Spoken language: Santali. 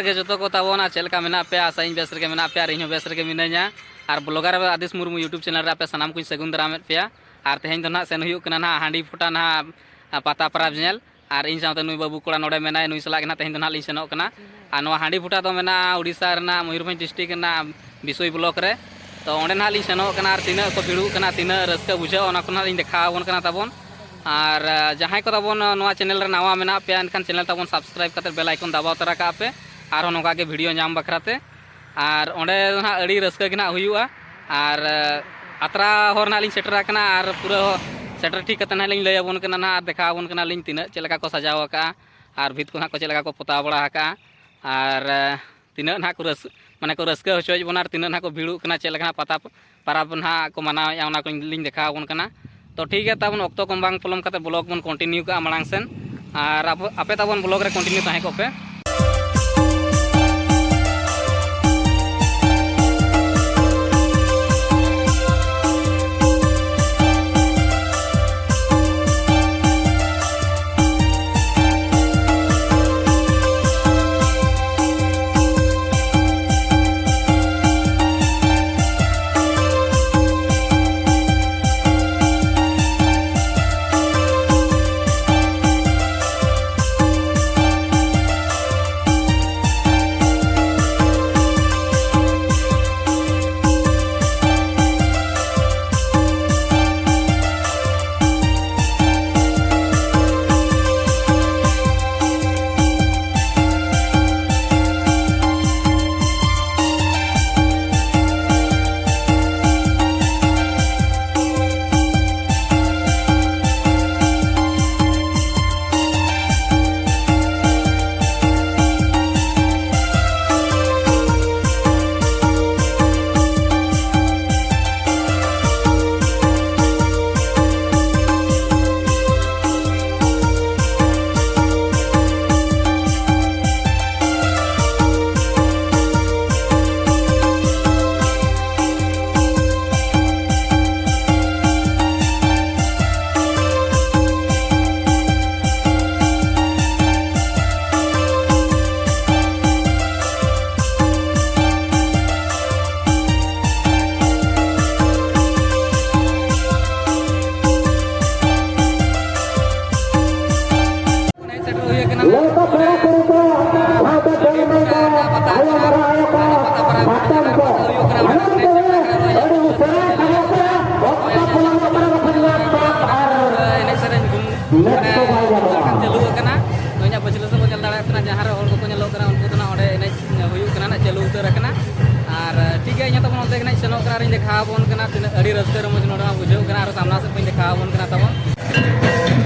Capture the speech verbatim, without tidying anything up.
ᱜᱮ ᱡᱚᱛᱚ ᱠᱚ ᱛᱟᱵᱚᱱ, ᱟᱨ ᱪᱮᱫ ᱞᱮᱠᱟ ᱢᱮᱱᱟᱜ ᱯᱮᱭᱟ? ᱟᱥᱟᱭᱟᱹᱧ ᱵᱮᱥ ᱨᱮᱜᱮ ᱢᱮᱱᱟᱜ ᱯᱮᱭᱟ, ᱟᱨ ᱤᱧ ᱦᱚᱸ ᱵᱮᱥ ᱨᱮᱜᱮ ᱢᱤᱱᱟᱹᱧᱟ᱾ ᱟᱨ blogger ᱟᱫᱤᱥ ᱢᱩᱨᱢᱩ YouTube channel ᱨᱮ ᱟᱯᱮ ᱥᱟᱱᱟᱢ ᱠᱚᱧ ᱥᱟᱹᱜᱩᱱ ᱫᱟᱨᱟᱢᱮᱫ ᱯᱮᱭᱟ᱾ ᱟᱨ ᱛᱮᱦᱮᱧ ᱫᱚ ᱱᱟᱦᱟᱜ ᱥᱮᱱ ᱦᱩᱭᱩᱜ ᱠᱟᱱᱟ ᱱᱟᱦᱟᱜ ᱦᱟᱺᱰᱤ ᱯᱷᱩᱴᱟ ᱱᱟᱦᱟᱜ, ᱟ, ᱯᱟᱛᱟ ᱯᱚᱨᱚᱵᱽ ᱧᱮᱞ᱾ ᱟᱨ ᱤᱧ ᱥᱟᱶᱛᱮ ᱱᱩᱭ ᱵᱟᱹᱵᱩ ᱠᱚᱲᱟ ᱱᱚᱰᱮ ᱢᱮᱱᱟᱭ, ᱱᱩᱭ ᱥᱟᱞᱟᱜ ᱜᱮ ᱱᱟᱦᱟᱜ ᱛᱮᱦᱮᱧ ᱫᱚ ᱱᱟᱦᱟᱜ ᱞᱤᱧ ᱥᱮᱱᱚᱜ ᱠᱟᱱᱟ᱾ ᱟᱨ ᱱᱚᱣᱟ ᱦᱟᱺᱰᱤ ᱯᱷᱩᱴᱟ ᱫᱚ ᱢᱮᱱᱟᱜᱼᱟ ᱩᱰᱤᱥᱟ ᱨᱮᱱᱟᱜ ᱢᱚᱭᱩᱨᱵᱷᱚᱸᱡᱽ district ᱨᱮᱱᱟᱜ ᱵᱤᱥᱳᱭ block ᱨᱮ᱾ ᱛᱚ ᱚᱸᱰᱮ ᱱᱟᱦᱟᱜ ᱞᱤᱧ ᱥᱮᱱᱚᱜ ᱠᱟᱱᱟ, ᱟᱨ ᱛᱤᱱᱟᱹᱜ ᱠᱚ ᱵᱷᱤᱲᱚᱜ ᱠᱟᱱᱟ, ᱛᱤᱱᱟᱹᱜ ᱨᱟᱹᱥᱠᱟᱹ ᱵᱩᱡᱷᱟᱹᱜᱼᱟ, ᱚᱱᱟ ᱠᱚ ᱱᱟᱦᱟᱜ ᱞᱤᱧ ᱫᱮᱠᱷᱟᱣ ᱟᱵᱚᱱ ᱠᱟᱱᱟ ᱛᱟᱵᱚᱱ᱾ ᱟᱨ, ᱟ, ᱡᱟᱦᱟᱸᱭ ᱠᱚ ᱛᱟᱵᱚᱱ ᱱᱚᱣᱟ channel ᱨᱮ ᱱᱟᱣᱟ ᱢᱮᱱᱟᱜ ᱯᱮᱭᱟ, ᱮᱱᱠᱷᱟᱱ channel ᱛᱟᱵᱚᱱ subscribe ᱠᱟᱛᱮ bell icon ᱫᱟᱵᱟᱣ ᱛᱚᱨᱟ ᱠᱟᱜᱼᱟ ᱯᱮ᱾ ᱟᱨᱦᱚᱸ ᱱᱚᱝᱠᱟ ᱜᱮ video ᱧᱟᱢ ᱵᱟᱠᱷᱨᱟ ᱛᱮ᱾ ᱟᱨ ᱚᱸᱰᱮ ᱫᱚ ᱱᱟᱦᱟᱜ ᱟᱹᱰᱤ ᱨᱟᱹᱥᱠᱟᱹ ᱜᱮ ᱱᱟᱦᱟᱜ ᱦᱩᱭᱩᱜᱼᱟ᱾ ᱟᱨ, ᱟ, ᱟᱛᱨᱟ ᱦᱚᱨ ᱱᱟᱦᱟᱜ ᱞᱤᱧ ᱥᱮᱴᱮᱨ ᱟᱠᱟᱱᱟ, ᱟᱨ ᱯᱩᱨᱟᱹ ᱥᱮᱴᱮᱨ ᱴᱷᱤᱠ ᱠᱟᱛᱮ ᱱᱟᱦᱟᱜ ᱞᱤᱧ ᱞᱟᱹᱭ ᱟᱵᱚᱱ ᱠᱟᱱᱟ ᱱᱟᱦᱟᱜ, ᱟᱨ ᱫᱮᱠᱷᱟᱣ ᱟᱵᱚᱱ ᱠᱟᱱᱟᱞᱤᱧ ᱛᱤᱱᱟᱹᱜ ᱪᱮᱫ ᱞᱮᱠᱟ ᱠᱚ ᱥᱟᱡᱟᱣ ᱟᱠᱟᱜᱼᱟ, ᱟᱨ ᱵᱷᱤᱛ ᱠᱚ ᱱᱟᱦᱟᱜ ᱠᱚ ᱪᱮᱫ ᱞᱮᱠᱟ ᱠᱚ ᱯᱚᱛᱟᱣ ᱵᱟᱲᱟ ᱟᱠᱟᱜᱼᱟ, ᱟᱨ, ᱟ, ᱛᱤᱱᱟᱹᱜ ᱱᱟᱦᱟᱜ ᱠᱚ ᱨᱟᱹᱥ-, ᱢᱟᱱᱮ ᱠᱚ ᱨᱟᱹᱥᱠᱟᱹ ᱦᱚᱪᱚᱭᱮᱫ ᱵᱚᱱᱟ, ᱟᱨ ᱛᱤᱱᱟᱹᱜ ᱱᱟᱦᱟᱜ ᱠᱚ ᱵᱷᱤᱲᱚᱜ ᱠᱟᱱᱟ, ᱪᱮᱫ ᱞᱮᱠᱟ ᱱᱟᱦᱟᱜ ᱯᱟᱛᱟ ᱯᱚᱨᱚᱵᱽ ᱱᱟᱦᱟᱜ ᱠᱚ ᱢᱟᱱᱟᱣᱮᱫᱼᱟ, ᱚᱱᱟ ᱠᱚᱞᱤᱧ ᱫᱮᱠᱷᱟᱣ ᱟᱵᱚᱱ ᱠᱟᱱᱟ᱾ ᱛᱚ ᱴᱷᱤᱠ ᱜᱮᱭᱟ, ᱛᱟᱵᱚᱱ ᱚᱠᱛᱚ ᱠᱚ ᱵᱟᱝ ᱯᱚᱞᱚᱢ ᱠᱟᱛᱮ vlog ᱵᱚᱱ continue ᱠᱟᱜᱼᱟ ᱢᱟᱲᱟᱝ ᱥᱮᱱ᱾ ᱟᱨ ᱟᱵᱚ, ᱟᱯᱮ ᱛᱟᱵᱚᱱ vlog ᱨᱮ continue ᱛᱟᱦᱮᱸ ᱠᱚᱜ ᱯᱮ᱾ ᱪᱟᱹᱞᱩ ᱩᱛᱟᱹᱨ ᱟᱠᱟᱱᱟ᱾ ᱟᱨ ᱴᱷᱤᱠ ᱜᱮᱭᱟ, ᱤᱧ ᱦᱚᱸ ᱛᱟᱵᱚᱱ ᱚᱱᱛᱮ ᱜᱮ ᱱᱟᱜ ᱥᱮᱱᱚᱜ ᱠᱟᱱᱟ ᱟᱨᱤᱧ ᱫᱮᱠᱷᱟᱣ ᱟᱵᱚᱱ ᱠᱟᱱᱟ ᱛᱤᱱᱟᱹᱜ ᱟᱹᱰᱤ ᱨᱟᱹᱥᱠᱟᱹ ᱨᱚᱢᱚᱡᱽ ᱱᱚᱰᱮ ᱢᱟ ᱵᱩᱡᱷᱟᱹᱜ ᱠᱟᱱᱟ᱾ ᱟᱨ ᱥᱟᱢᱱᱟ ᱥᱮᱫ ᱠᱷᱚᱱ ᱫᱮᱠᱷᱟᱣ ᱟᱵᱚᱱ ᱠᱟᱱᱟ ᱛᱟᱵᱚᱱ᱾